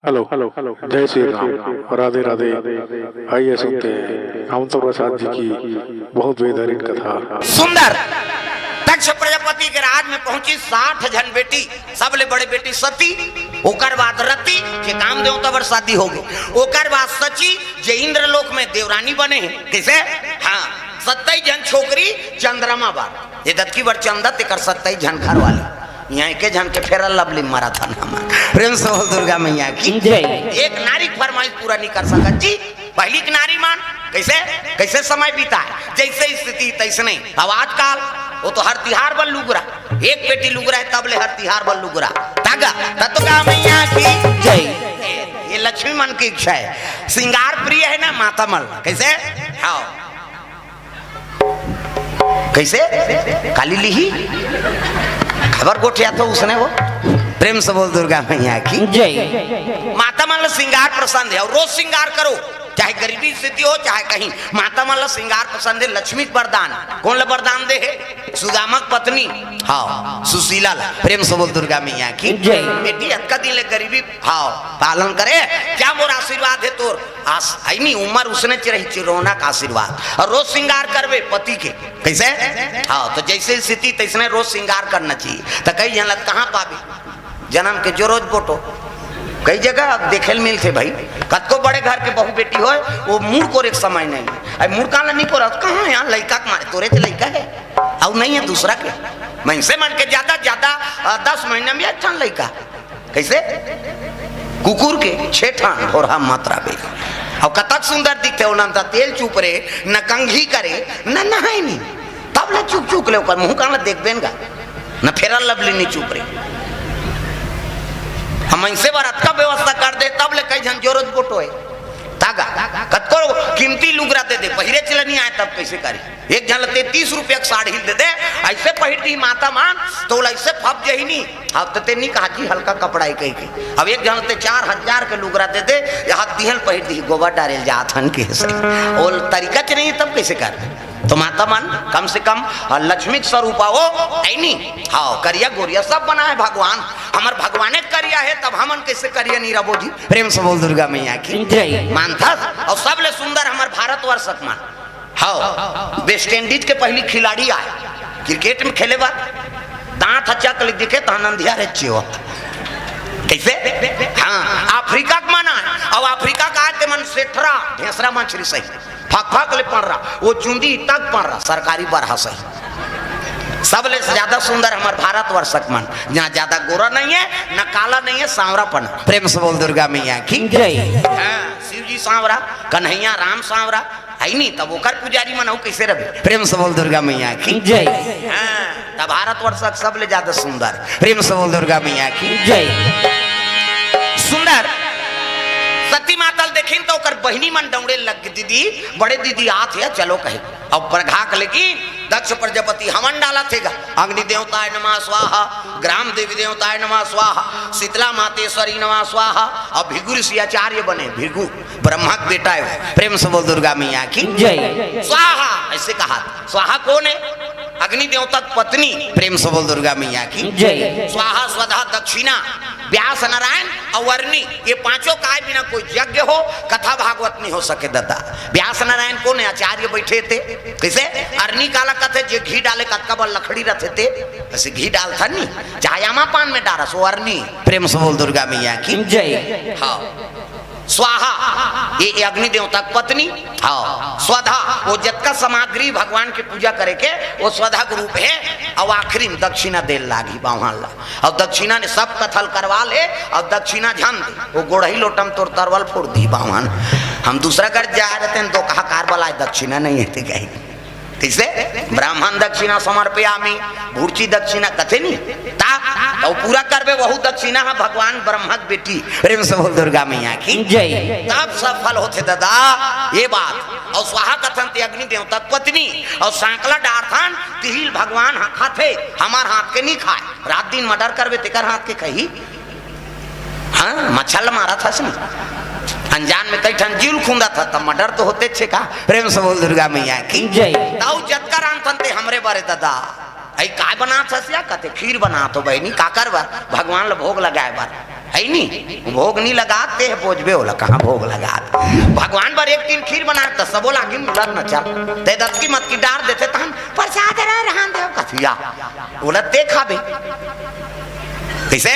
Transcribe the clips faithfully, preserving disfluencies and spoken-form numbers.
Hello, hello, hello, जय श्री राम, राधे राधे। आइए सुनते हैं कामतोर प्रसाद जी की बहुत बेहतरीन कथा। सुंदर। दक्ष प्रजापति के राज में पहुंची, साठ झन बेटी, सबले बड़े बेटी सती, ओकर बाद रति, जे काम देवता बर शादी हो गई, ओकर बाद सची, जे इंद्रलोक में देवरानी बने हैं। कैसे? हाँ, सत्ताईस झन छोकरी चंद्रमा बर, ये दतकी बर चंदा, तेकर सत्ताईस झन घर वाले। यहाँ एके झन के फेरल लवली मारा था ना हमार। प्रेम से बोल दुर्गा मैया की जय। एक नारी के फरमाइश पूरा नहीं कर सकत जी। पहली के नारी मान कैसे, कैसे समय बीता है, जैसे स्थिति तैसने। अब आजकल वो तो हर तिहार बर लुगरा, एक पेटी लुगरा है तब ले हर तिहार बर लुगरा। तागा, तत्व का मैया की जय। ये लक्ष्मी मन की इच्छा है, श्रृंगार प्रिय है ना माता मन। कैसे? हाँ, कैसे? काली लिही? खबर गोठिया तो उसने वो। प्रेम से बोल दुर्गा मैया की जय। माता मन ला श्रृंगार पसंद है और रोज श्रृंगार करो, चाहे गरीबी स्थिति हो चाहे कहीं। माता मन ला श्रृंगार पसंद है, लक्ष्मी के वरदान। कौन ला वरदान दे है? सुदामा के पत्नी। हाँ, सुशीला ला। प्रेम से बोल दुर्गा मैया की जय। बेटी, अतका दिन ले गरीबी, हाँ, पालन करे, क्या मोर आशीर्वाद है तोर? आस-, आई नहीं, उम्र उसने च रही, चिरौना का आशीर्वाद। और रोज श्रृंगार करबे पति के। कैसे? हाँ, तो जैसे स्थिति तैसने रोज श्रृंगार करना चाहिए। तो कई झन ला कहाँ पाबे? जन्म के जो रोज बोटो। कई जगह अब देखे ल मिलथे भाई, कतको बड़े घर के बहू बेटी होय, वो मुड़ कोरे के समय नहीं। अब मुड़ काला नहीं कोरा, कहाँ यहाँ लइका के मारे, तोरे च लइका है, अउ नहीं है दूसरा के। मनसे मन के ज्यादा, ज्यादा, अ, दस महीना में एक ठन लइका। कैसे? कुकुर के छह ठान और हम मात्रा बे। अब कतक सुंदर दिखते हो, ना त तेल चुप रे, न कंघी करे, न नहाए नहीं। तब ले चुक चुक ले ओकर मुंह कान ला देखबे न गा, न फेरल लवली नहीं चुप रे। हम इनसे बर अतका व्यवस्था कर दे, तब ले कई झन जोरोज बोटो है। तागा, कतको कीमती लुगरा दे दे, पहिरे चले नहीं आए, तब कैसे करी? एक झन ला तैंतीस रुपया के साड़ी दे दे, ऐसे पहिर दी माता मान, तो ओला ऐसे फप जही नहीं। अब तो ते नहीं कहा जी हल्का कपड़ा है कही के। अब एक झन ला ते चार हजार के लुगरा दे दे, यहाँ दिहन पहिर दी, गोबर डारे जात हन के से। ओल तरीका च नहीं, तब कैसे कर? तो माता मन कम से कम, अ, लक्ष्मी के स्वरूप आओ, है नी? हाँ, करिया गोरिया सब बनाए भगवान। हमर भगवाने करिया है, तब हमन कैसे करिया नहीं रबो जी? प्रेम से बोल दुर्गा मैया की जय। मानथस, और सबले सुंदर हमर भारतवर्ष के मन। हाँ, वेस्ट इंडीज के पहली खिलाड़ी आए, क्रिकेट में खेले बर, दांत हच्चा कली दिखे, तहन अंधिया रे चियो। कैसे? हाँ, अफ्रीका के मन आए, और अफ्रीका का आए ते मन सेठरा, ढेसरा मछली सही। फक फक ले पड़ रहा, वो चुंदी तक पड़ रहा, सरकारी बरहा सही। सबले ज्यादा सुंदर हमर भारतवर्ष के मन, जहाँ ज्यादा गोरा नहीं है, न काला नहीं है, सांवरापन। प्रेम से बोल दुर्गा मैया की जय। हाँ, शिव जी सांवरा, कन्हैया राम सांवरा, है नी, तब ओकर पुजारी मन हो कैसे रहे? प्रेम से बोल दुर्गा मैया की जय। हाँ, तब भारतवर्ष के सबले ज्यादा सुंदर। प्रेम से बोल दुर्गा मैया की जय। सुंदर। सती माता ल देखिन तो ओकर बहिनी मन दौड़े लग, "दीदी, बड़े दीदी आत हे, चलो," कहे। अब प्रघा के लेकिन दक्ष प्रजापति हवन डालत हे गा, "अग्नि देवताय नमः स्वाहा, ग्राम देवी देवताय नमः स्वाहा, शीतला मातेश्वरी नमः स्वाहा, अब भृगु ऋषि आचार्य बने, भृगु ब्रह्मा के बेटा है वो।" प्रेम से बोल दुर्गा मैया की जय। स्वाहा, ऐसे कहा। स्वाहा कौन है? अग्नि देवता की पत्नी। प्रेम से बोल दुर्गा मैया की जय। स्वाहा, स्वधा, दक्षिणा, व्यास, नारायण और अरनी, ये पांचों काय बिना कोई यज्ञ हो, कथा भागवत नहीं हो सके दादा। व्यास नारायण कौन है? आचार्य बैठे थे। कैसे? अरनी काला कथे, जे घी डाले कतका बड़ लकड़ी रथे थे, ऐसे घी डालता नहीं, चाहे आमा पान में डारा, सो अरनी। प्रेम से बोल दुर्गा मैया की जय। हाँ। स्वाहा, ये, ये अग्नि देवता की पत्नी। हाँ, स्वधा, वो जतका सामग्री भगवान की पूजा करे के, वो स्वधा के रूप है। और आखिरी में दक्षिणा दे लागी बावहान ला। और दक्षिणा ने सब कथा ल करवा ले, और दक्षिणा झन दे, वो गोड़ही लोटम तोर तरवल फोड़ दी बावहान। हम दूसरा घर जा रहे थे, तो कहा कार वाला है, दक्षिणा नहीं है, ते कही। कैसे? ब्राह्मण दक्षिणा समर्पयामि, भुर्ची दक्षिणा कथे नहीं। ता, तो पूरा करबे, वहू दक्षिणा है भगवान ब्रह्मा के बेटी। प्रेम से बोल दुर्गा मैया की जय। तब सफल होथे दादा, ये बात। और स्वाहा कथन ते अग्नि देवता के पत्नी, और सांकला डारथन तिहिल भगवान हा खाथे, हमार हाथ के नहीं खाए। रात दिन मर्डर करबे तेकर हाथ के खही। हाँ, मच्छर ल मारत हस ना, अनजान में कई ठन जीव ल खूंदत हस, तब मर्डर तो होते छे का। प्रेम से बोल दुर्गा मैया की जय। ताऊ जतका रांधथन ते हमरे बरे दादा। अई काय बनात हस या? कथे खीर बनात हो बहिनी, काकर बर? भगवान ल भोग लगाए बर। है नी, भोग नी लगात, ते बोझबे ओला, कहाँ भोग लगात? भगवान बर एक टीन खीर बना, त सबो लागिन उलर न चल। ते दतकी मतकी डार देथे, तहन प्रसाद रह रहन देव कथिया। ओला ते खाबे। कइसे?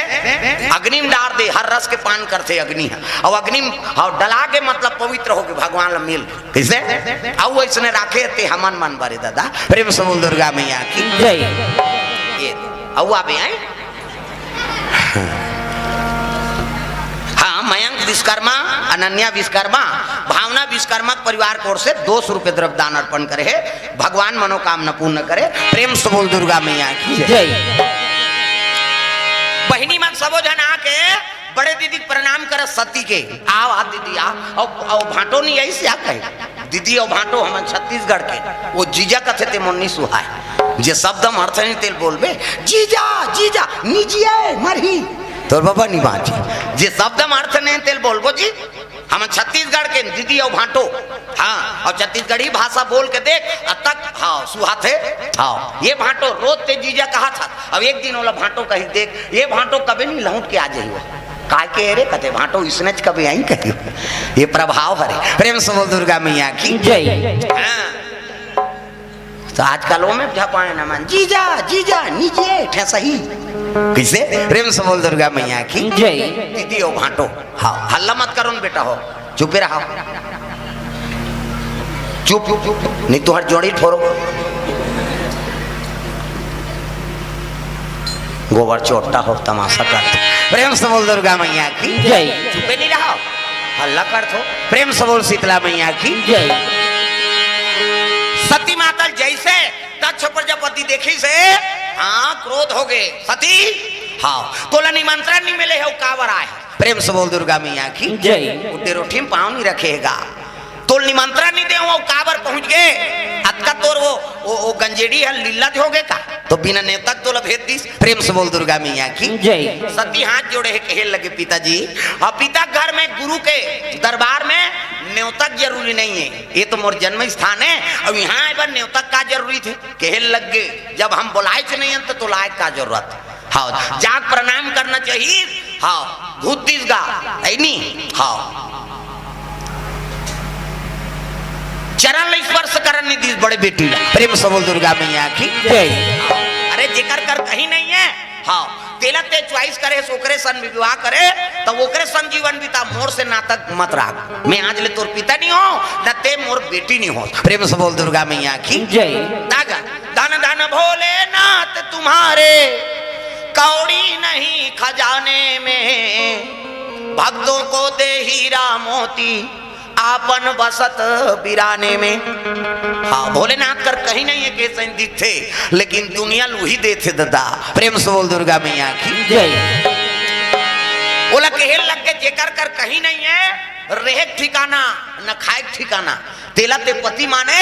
अग्नि म डार दे, हर रस के पान करथे अग्नि ह। अउ अग्नि म, हाँ, डला के मतलब पवित्र होगे, भगवान ल मिल। कइसे? अउ अइसने राखे ते हमन मन बरे दादा। प्रेम से बोल दुर्गा मैया की। जय। ये, अउ आबे आए। हाँ, मयंक विश्वकर्मा, अनन्या विश्वकर्मा, भावना विश्वकर्मा के परिवार की ओर से दो सौ रुपये द्रव्य दान अर्पण करे हे। भगवान मनोकामना पूर्ण करे। प्रेम से बोल दुर्गा मैया की जय। जय। बहिनी मन सबो झन आके बड़े दीदी के प्रणाम करत सती के। आओ, आ दीदी, आ। अउ, अउ भांटो नहीं आई से आ कहे। दीदी अउ भांटो हमन छत्तीसगढ़ के। वो जीजा कथे ते मोर नी सुहाय। जे शब्द म अर्थ नहीं तेल बोलबे। जीजा, जीजा, निजिए, मरही। तोर बाबा नी बांची। जे शब्द म अर्थ नहीं तेल बोलबो जी। हमन छत्तीसगढ़ के दीदी अउ भांटो। हाँ, अउ छत्तीसगढ़ी भाषा बोल के देख, अब तक, हाँ, सुहाथे। हाँ, ये भांटो रोज ते जीजा कहा था। अब एक दिन ओला भांटो कही देख, ये भांटो कभी नहीं लौट के आ जाई वो। काय के रे कथे भांटो इसने च कभी आई कही। ये प्रभाव हरे। प्रेम से बोल दुर्गा मैया की। जय। हाँ। तो आजकल वो में झपाए न मन, जीजा, जीजा, निजे, ठे सही। कइसे? प्रेम से बोल दुर्गा मैया की। जय। दीदी अउ भांटो। हाँ, हल्ला मत करो न बेटा हो। चुपे रहा। चुप, चुप, चुप। नहीं तो हर जोड़ी फोरो। गोबर चोट्टा हो, तमाशा कर। प्रेम से बोल दुर्गा मैया की। जय। चुपे नहीं रहा। हल्ला कर थो। प्रेम से बोल शीतला मैया की। जय। सती माता जैसे दक्ष प्रजापति देखिसे, हाँ, क्रोध होगे। सती, हाँ, तोला निमंत्रण नहीं मिले हे, काबर आए हे? प्रेम से बोल दुर्गा मैया की। जय। उड्डे रोटी में पाँव नहीं रखेगा। तोल निमंत्रण नहीं दे हूँ, काबर पहुंच गे? अतका तोर वो, वो, वो गंजेड़ी हे, लीला होगे का? तो बिना नेवता के तोला भेज दिस। प्रेम से बोल दुर्गा मैया की। जय। सती हाथ जोड़े हे, कहे लगे, पिताजी, अब पिता घर में गुरु के दरबार में नेवता के जरूरी नहीं हे, ये तो मोर जन्म स्थान हे, अब यहाँ आए बर नेवता का जरूरी थे? कहे लग गे, जब हम बोलाए थे नहीं हन, तो, तो लाए का जरूरत? हाँ, जाके प्रणाम करना चाहिए। हाँ, धुत दिस गा, है नी? हाँ, चरण ला स्पर्श करन नहीं दिस बड़े बेटी ला। प्रेम से बोल दुर्गा मैया की। जय। अरे, जेकर कर कहीं नहीं हे, हाँ, तेला ते choice करे, ओकरे सन विवाह करे, तो ओकरे सन जीवन बिता, मोर से नाता मत राख। मैं आज ले तोर पिता नहीं हों, न ते मोर बेटी नहीं होस। प्रेम से बोल दुर्गा मैया की। जय। दागा, धन धन भोलेनाथ तुम्हारे, कौड़ी नहीं खजाने में, भक्तों को दे हीरा मोती, आपन बसत बिराने में। हाँ, भोलेनाथ कर कहीं नहीं हे, कइसे दिखथे, लेकिन दुनिया ल उही देथे दादा। प्रेम से बोल दुर्गा मैया की। जय। ओला कहे लग गे, जेकर कर कहीं नहीं हे, रहे के ठिकाना, न खाए के ठिकाना, तेला ते पति माने,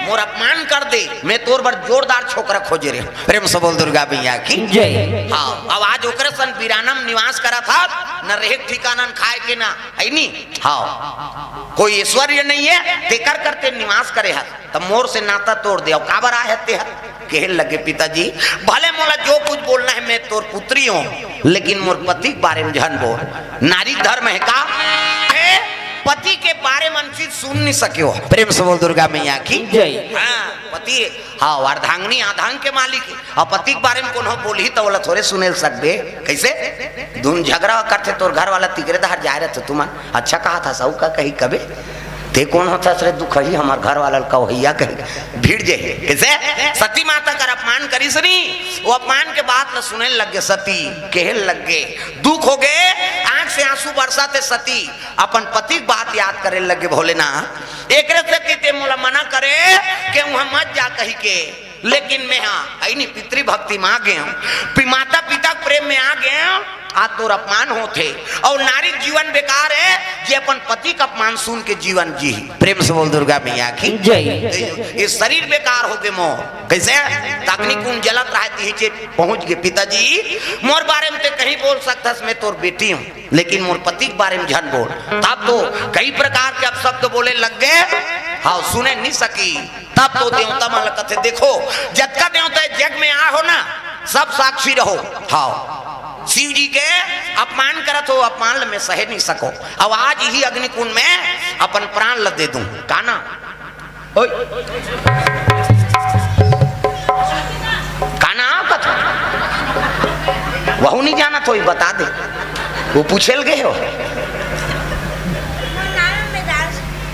मोर अपमान कर दे, मैं तोर बर जोरदार छोकरा खोजे रहे। प्रेम से बोल दुर्गा मैया की। जय। हाँ, अब आज ओकरे सन बिराना में निवास करत हस, न रहे के ठिकाना, न खाए के ना, है नी? हाँ, कोई ऐश्वर्य नहीं हे, तेकर करते निवास करे हस, त मोर से नाता तोड़ दे। अउ काबर आए हस ते हर? कहे लगे, पिताजी, भले मोला जो कुछ बोलना हे, मैं तोर पुत्री हों, लेकिन मोर पति के बारे में झन बोल। नारी धर्म हे का? हे, पति के बारे में चीज सुन नहीं सके हो। प्रेम से बोल दुर्गा मैया की। जय। हाँ, पति, हाँ, अर्धांगिनी आधांग के मालिक हे। अउ पति के बारे में कोनो बोलही त ओला थोरे सुने ल सकबे। कइसे? दुन झगड़ा करथे, तोर घर वाला तिकरे दहर जाए रथे तुमन। अच्छा कहा था, सऊ का कही कबे? ते कोन होथस रे दुखही, हमर घर वाला ल कवहैया कही। भिड़ जे हे। कइसे? सती माता कर अपमान करिस नी, वो अपमान के बात ल सुने लग गे सती, कहे लग गे, दुख होगे, आंख से आंसू बरसाथे सती, अपन पति के बात याद करे लग गे, भोलेनाथ, एकरे सेती ते मोला मना करे के उहाँ मत जा कही के, लेकिन मैं हा, है नी, पितृभक्ति में आ गे हूँ, पि-, माता पिता के प्रेम में आ गे हूँ, आज तोर अपमान होथे, अउ नारी के जीवन बेकार हे, जे अपन पति के अपमान सुन के जीवन जी। प्रेम से बोल दुर्गा मैया की। जय। ये शरीर बेकार होगे मोर। कइसे? अग्नि कुंड जलत रहे, तिही चेत पहुंच गे, पिताजी, मोर बारे में ते कहीं बोल सकथस, मैं तोर बेटी हूँ, लेकिन मोर पति के बारे में झन बोल। तब तो कई प्रकार के अपशब्द बोले लग गे, हाँ, सुने नहीं सकी। तब तो देवता मन ल कथे, देखो, जतका देवता जग में आ हो ना, सब साक्षी रहो। हाँ, शिव जी के अपमान करत हो, अपमान ल मैं सहे नहीं सको। अब आज ही अग्निकुंड में अपन प्राण ल दे दूं। काना? ओए। काना कथा? वहू नहीं जानत होही, बता दे। वो पूछे ल गए हो।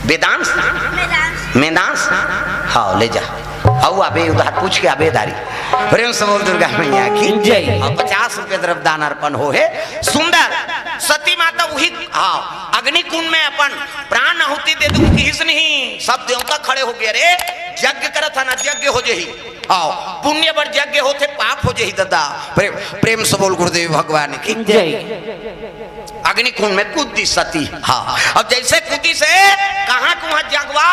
वेदांश। वेदांश? वेदांश। हाँ, ले जा। अउ आबे उधार पूछ के आबे दारी। प्रेम से बोल दुर्गा मैया की जय। अउ पचास रुपये द्रव्य दान अर्पण हो हे। सुंदर सती माता उही, हाँ, अग्निकुंड में अपन प्राण आहुति दे दूं किहिस नहीं। सब देवता खड़े हो गए, अरे यज्ञ करत हन, यज्ञ हो जही। हाँ, पुण्य बर यज्ञ होथे, पाप हो जही ददा। प्रेम, प्रेम से बोल गुरुदेव भगवान की जय। अग्निकुंड में कूद दी सती। हाँ, अब जैसे कूदी से कहाँ कुहाँ जगवा,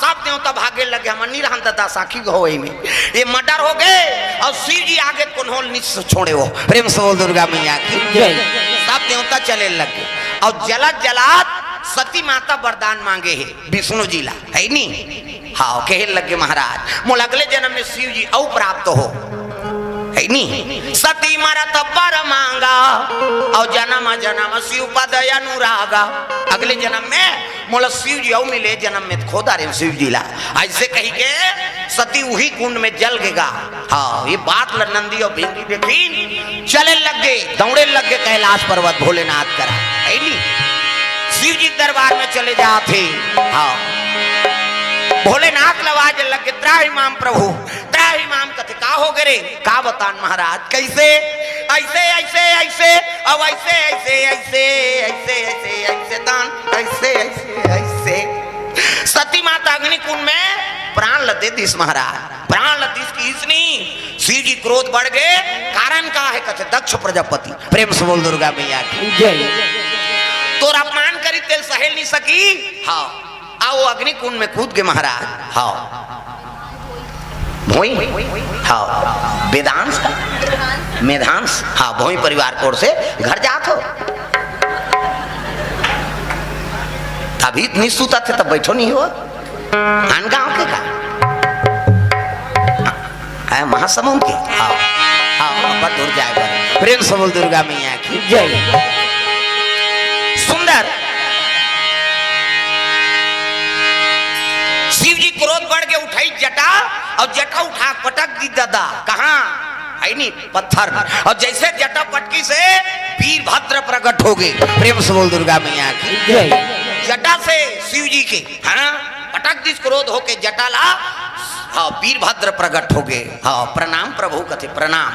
सब देवता भागे लगे, हम नहीं रहन ददा साखी हो में, ये मर्डर हो गए। अउ शिव जी आगे कोनो ल नहीं छोड़े हो। प्रेम से बोल दुर्गा मैया की जय। सब देवता चले लगे। अउ जलत जलत सती माता वरदान मांगे हे विष्णु जी ला, है नी? हाँ, कहे लगे महाराज, मोल अगले जन्म में शिव जी अउ प्राप्त हो, है नी? सती मरत बर मांगा, अउ जन्म जन्म शिव पद अनुरागा। अगले जन्म में मोला शिव जी अउ मिले, जन्म में खोदा रे शिव जी ला। ऐसे कही के सती उही कुंड में जल गेगा। हाँ, ये बात ल नंदी अउ भिंगी देखिन, चले लगे, दौड़े लगे कैलाश पर्वत भोलेनाथ करा, है नी? शिव जी दरबार में चले जाथे। हाँ, भोलेनाथ ल आवाज लगे, त्राहि माम प्रभु, त्राहि माम। कथे का हो गे रे? का बतान महाराज, कैसे? ऐसे, ऐसे, ऐसे, अब ऐसे, ऐसे, ऐसे, ऐसे, ऐसे, ऐसे दान, ऐसे, ऐसे, ऐसे। सती माता अग्निकुंड में प्राण ल दे दिस महाराज, प्राण ल दिस किहिस नहीं। शिव जी क्रोध बढ़ गए। कारण का है? कथे दक्ष प्रजापति। प्रेम से बोल दुर्गा मैया की जय। तोर अपमान करी तेल सहेल नहीं सकी। हाँ, आ वो अग्निकुंड में कूद गए महाराज। हाँ, भोई, हाँ, वेदांश का, मेधांश, हाँ, भोई परिवार कोर से घर जात हो। अभी इतनी सूता थे तब बैठो नहीं हो। आन गांव के का? है महासमुंद के। हाँ, हाँ, अब्बड़ दूर जाए बर। प्रेम से बोल दुर्गा मैया की जय। सुंदर। शिव जी क्रोध बढ़ के उठाई जटा, अउ जटा उठा पटक दी ददा। कहाँ? है नी पत्थर। अउ जैसे जटा पटकी से वीरभद्र प्रकट हो गए। प्रेम से बोल दुर्गा मैया की जय। जटा से शिव जी के, हाँ, पटक दिस क्रोध होके जटा ला। हाँ, वीरभद्र प्रकट हो गए। हाँ, प्रणाम प्रभु कथे प्रणाम।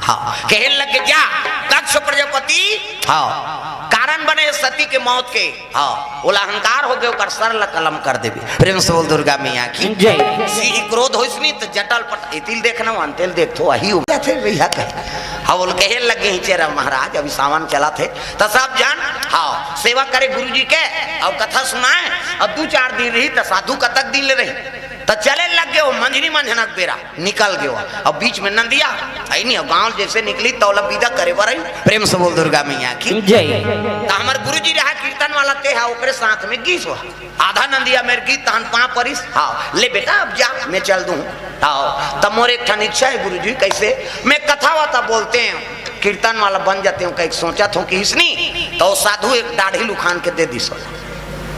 हाँ, कहे लगे जा दक्ष प्रजापति, हाँ, कारण बने सती के मौत के। हाँ, ओला अहंकार हो गए, ओकर सर ला कलम कर देबे। प्रेम से बोल दुर्गा मैया की जय। शिव जी क्रोध होइस नहीं तो जटा ल पट, इतिल देखना, वंतिल देख तो वही हो जाथे भैया कहे। हाँ, बोल कहे लगे ही चेरा महाराज, अभी सावन चला थे तो सब जन, हाँ, सेवा करे गुरु जी के, अउ कथा सुनाए, अउ दू चार दिन रही तो साधु कतक दिन ले रही। त चले लग गए, वो मंझनी मंझनक बेरा निकल गए। अब बीच में नंदिया है नहीं, अब गांव जैसे निकली तौला विदा करे बर आई। प्रेम से बोल दुर्गा मैया की जय। त हमर गुरुजी रहा कीर्तन वाला, ते हा ओकरे साथ में गीस हुआ। आधा नंदिया मेर गीत तहन पाँव परिस। हाँ, ले बेटा अब जा, मैं चल दूँ। हाँ, तब मोर एक ठन इच्छा है गुरुजी, कैसे? मैं कथा वाता बोलते हैं, कीर्तन वाला बन जाते हूँ, कहीं सोचा था कि इसनी तो साधु एक दाढ़ी लुखान के दे दी सो।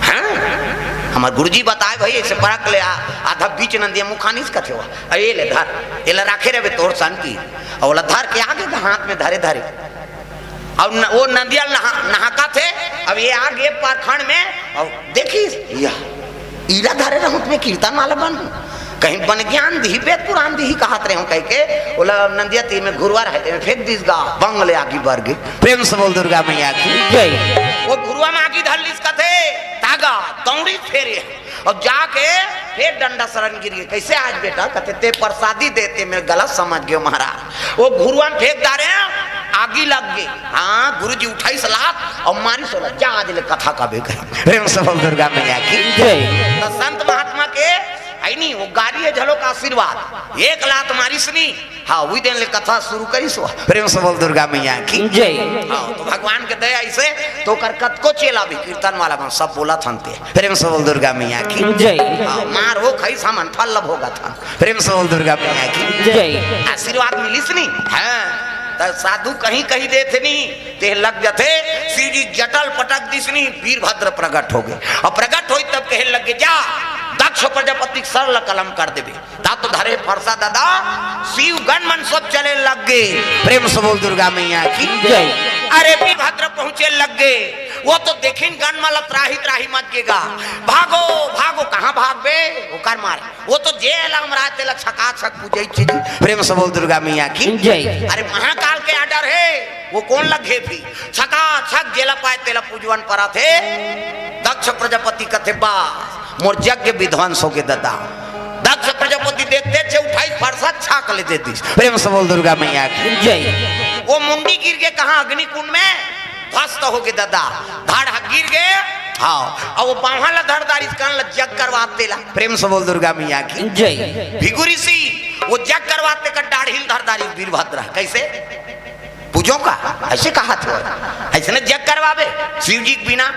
हाँ? हमर गुरुजी बताए भाई, ऐसे परख ले आ, आधा बीच नंदिया मुखानिस कथे हुआ। अरे ये ले धर, ये ले राखे रहे तोर शांति। और ओला धर के आगे का हाथ में धरे धरे। और न, वो नंदिया नहा, नहाका थे, अब ये आगे पारखंड में, और देखी, या, ईरा धरे रहूं तुम्हें कीर्तन वाला बन। कहीं बन ज्ञान दिही, वेद पुराण दिही कहत रहे हूं कह के, ओला नंदिया तीर में घुरुआ रहते में फेंक दीस गा, बंग ले आगी बर गे। प्रेम से बोल दुर्गा मैया की जय। वो घुरुआ में आगी धर लिस कथे, तागा, तौड़ी फेरे। और जाके फिर डंडा शरण गिर गए। कैसे आज बेटा? कहते, "ते प्रसादी देते, मेरे गलत समझ गए महाराज।" वो घुरुआ में फेंक डारे, आगी लग गई। हाँ, गुरुजी उठाई सलाद और मारी सोला, "जा आज ले कथा का बेकर।" प्रेम से बोल दुर्गा मैया की जय। तो संत महात्मा के है नहीं, वो गारी है झलोक आशीर्वाद, एक लात मारी सनी। हाँ, वही दिन ले कथा शुरू करी सो। प्रेम से बोल दुर्गा मैया की जय। हाँ, तो भगवान के दया ऐसे तो कर कतको चेला भी कीर्तन वाला मन सब बोला थनते। प्रेम से बोल दुर्गा मैया की जय। हाँ, मार हो खाई सामान फल लभ होगा था। प्रेम से बोल दुर्गा मैया की जय। आशीर्वाद मिली सनी। हाँ, त साधु कहीं कहीं देथे नहीं, ते लग जथे। शिव जी जटा ल पटक दिस नहीं, वीरभद्र प्रगट हो गे। अउ प्रगट होई तब कहे लग गे, "जा, दक्ष प्रजापति के सर ल कलम कर देबे।" ता तो धरे फरसा दादा, शिव गण मन सब चले लग गे। प्रेम से बोल दुर्गा मैया की जय। अरे वीरभद्र पहुंचे लग गे, वो तो देखिन गण मन ल त्राही त्राही मच गे गा। "भागो, भागो।" "कहाँ भागबे?" ओकर मारे वो तो जे लमराय तेला छकाछक पूजई चीज। प्रेम से बोल दुर्गा मैया की जय। अरे महाकाल के आर्डर हे, वो कोन ल घेपही? छकाछक जेला पाय तेला पूजवन परत हे। दक्ष प्रजापति कथे, "बा, मोर यज्ञ विध्वंस हो गे ददा।" दक्ष प्रजापति देखते छे उठाई फरसा छाक ले दे दिस। प्रेम से बोल दुर्गा मैया की जय। वो मुंडी गिर गे कहाँ? अग्निकुंड में ध्वस्त हो गे ददा। धड़ ह गिर गे। हाँ, अब वो बांहा ल धर दारिस, कान ल जग करवात तेला। प्रेम से बोल दुर्गा मैया की जय। भृगु ऋषि वो जग करवात तेकर डाढ़ी ल धर दारिस वीरभद्र। कैसे? पूजो का? ऐसे कहा थे, ऐसे न जग करवाबे शिव जी के बिना।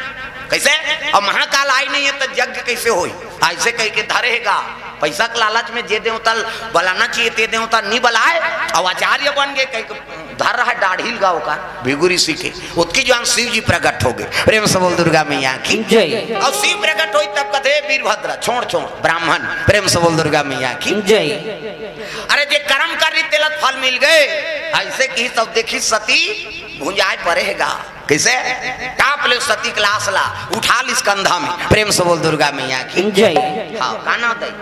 कैसे? अब महाकाल आई नहीं है तो यज्ञ कैसे होई? ऐसे कह के धरे हे गा। पैसा के लालच में जे देवता ल बलाना चाहिए ते देवता नहीं बलाय। अब आचार्य बन गे, कह के धर रहा डाढ़ी ल गा ओकर, भृगु ऋषि के। ओतकी जुवार शिव जी प्रगट हो गे। प्रेम से बोल दुर्गा मैया की जय। अउ शिव प्रगट होई तब कथे, "वीरभद्र, छोड़, छोड़, ब्राह्मण।" प्रेम से बोल दुर्गा मैया की जय। अरे जे करम करिस तेला फल मिल गे, ऐसे किहिस तब देखिस सती भुंजाय परे हे गा। कैसे? टाप ले सती के लाश ला, उठा लिस कंधा में। प्रेम से बोल दुर्गा मैया की जय। हाँ, का नाम दई?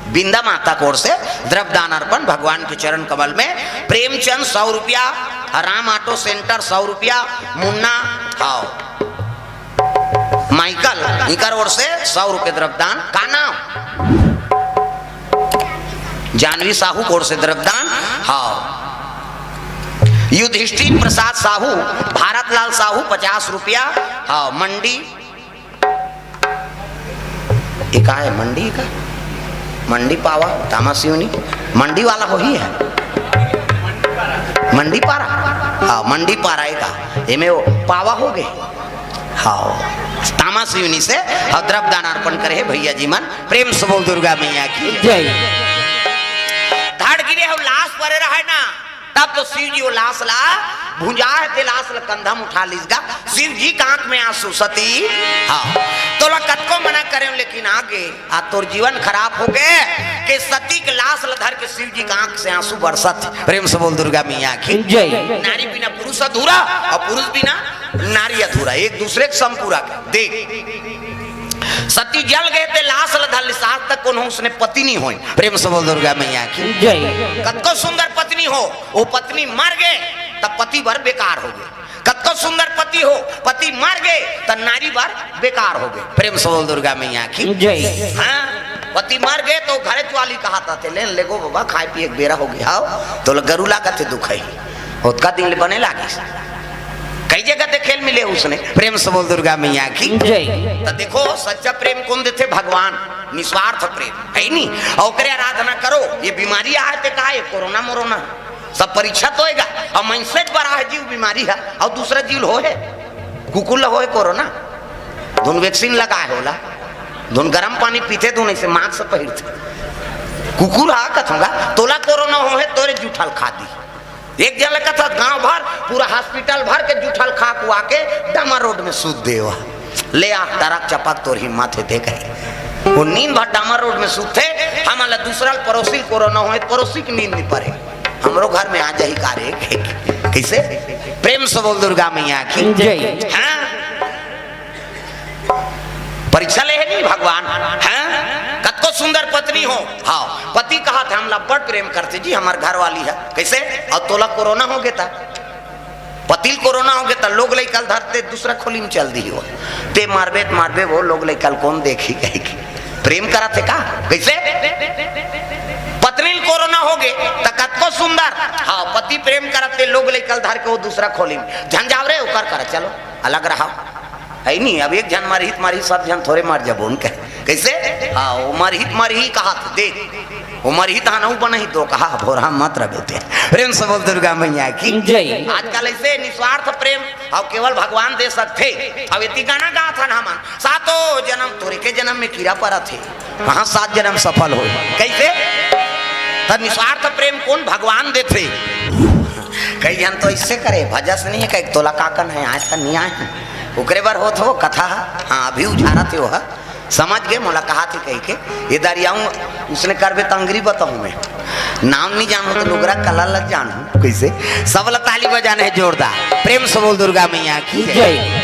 बिंदा माता की ओर से द्रव्य दान अर्पण भगवान के चरण कमल में। प्रेमचंद सौ रुपया, राम ऑटो सेंटर सौ रुपया, मुन्ना, हाँ, माइकल, इकर ओर से सौ रुपये द्रव्य दान। का नाम? जानवी साहू की ओर से द्रव्य दान। हाँ, युधिष्ठिर प्रसाद साहू, भारत लाल साहू पचास रुपया। हाँ, मंडी, ये का है? मंडी का? मंडी पावा, तामा सिवनी, मंडी वाला वही है। मंडी पारा, हाँ, मंडी पारा एक का, एमे वो पावा हो गए। हाँ, तामा सिवनी से, हाँ, द्रव्य दान अर्पण करे हे भैया जी मन। प्रेम से बोल दुर्गा मैया की जय। धड़ गिरे हो, लाश परे रहे ना, तब तो शिव जी वो लाश ला भुंजा हे, ते लाश ला कंधा में उठा लीस गा। शिव जी का आंख में आंसू, सती, हाँ, तोला कतको मना करे लेकिन आ गे, आ तोर जीवन खराब हो गए। के सती के लाश ला धर के शिव जी का आंख से आंसू बरसत। प्रेम से बोल दुर्गा मैया की जय। नारी बिना पुरुष अधूरा और पुरुष बिना नारी अधूरा, एक दूसरे के संपूरक। देख, सती जल गए ते लाश ला धर लिस, आज तक कोनो उसने पति नहीं होए। प्रेम से बोल दुर्गा मैया की जय। कतको सुंदर पत्नी हो, वो पत्नी मर गए तब पति बर बेकार हो गए। कतको सुंदर पति हो, पति मर गए तब नारी बर बेकार हो गए। प्रेम से बोल दुर्गा मैया की जय। हाँ, पति मर गए तो घरे वाली कहा था, "ले, ले गो बाबा, खाए पिए के बेरा हो गया हो, तो गरुला कथे दुख है।" ओतका दिन ले बने लागिस। कई जगह देखे ल मिले उसने। प्रेम से बोल दुर्गा मैया की जय। तो देखो, सच्चा प्रेम कौन देथे? भगवान। निस्वार्थ प्रेम है नी, और ओकरे आराधना करो। ये बीमारी आए ते का, ये कोरोना मोरोना, सब परीक्षा तो होएगा। और मनसे बर आहे जीव बीमारी है, और दूसरा जीव ल होए, कुकुर ला होए कोरोना, धुन वैक्सीन लगाए होला, धुन गरम पानी पीथे, धुन ऐसे मास्क पहिरथे। कुकुर हा कथोंगा, तोला कोरोना होहे, तोरे जूठा ल खा दी। एक झन ल कथस, गांव भर, पूरा हॉस्पिटल भर के जूठा ल खा खुआ के डामर रोड में सूत दे। ले आ, टरक चपक तोर हिम्मत हे, देख। वो नींद भर डामर रोड में सूतथे, हमन ल दूसरा ल पड़ोसी ल कोरोना होए, पड़ोसी के नींद नहीं पड़े। हमरो घर में आ जाही का रे? कैसे? प्रेम से बोल दुर्गा मैया की जय। हाँ? परीक्षा ले हे नहीं भगवान, हैं? कतको सुंदर पत्नी हो, हाँ, पति कहा था, "हमला बड़ प्रेम करथे जी, हमार घर वाली है।" कैसे? और तोला कोरोना हो गया था, पति ल कोरोना हो गया था, लोग लइका ल धरते दूसरा खोली में चल दी हो, ते मारबे त मारबे, वो लोग लइका ल कौन देखी कही की। प्रेम करत हे का? कैसे? पत्नी ल कोरोना हो गए त कतको सुंदर, हाँ, पति प्रेम करत हे, लोग लइका ल धर के वो दूसरा खोली में, "झन जाव रे, ओकर कर, चलो, अलग रहा।" है नहीं, अब एक झन मरही त मरही, सब झन थोरे मर जबो उनके। कैसे? हाँ, वो मरही त मरही कहा थे, देख, वो मरही त हनऊ बनही दो कहा, भोरहा मत रह बेटे। प्रेम से बोल दुर्गा मैया की जय। आजकल ऐसे निस्वार्थ प्रेम, अब केवल भगवान दे सकथे। अब इति गाना गाथन हमन, "सातों जन्म तोरे के जन्म में कीरा परत हे, कहाँ सात जन्म सफल हो।" कैसे? त निस्वार्थ प्रेम कौन भगवान देथे? कई झन तो इससे करे, भजस नहीं है, कई तोला काकन है, आज तक नहीं आए हैं। ओकरे बर होत हो कथा, हाँ, अभी उझारत हो, हा? समझ गए, मोला कहा थे कह के, ये दरियाऊं, उसने करबे तंगरी बताऊं मैं। नाम नहीं जानू तो लुगरा कला लग जानू। कैसे? सब ला ताली बजाने हैं जोरदार। प्रेम से बोल दुर्गा मैया की जय। जय।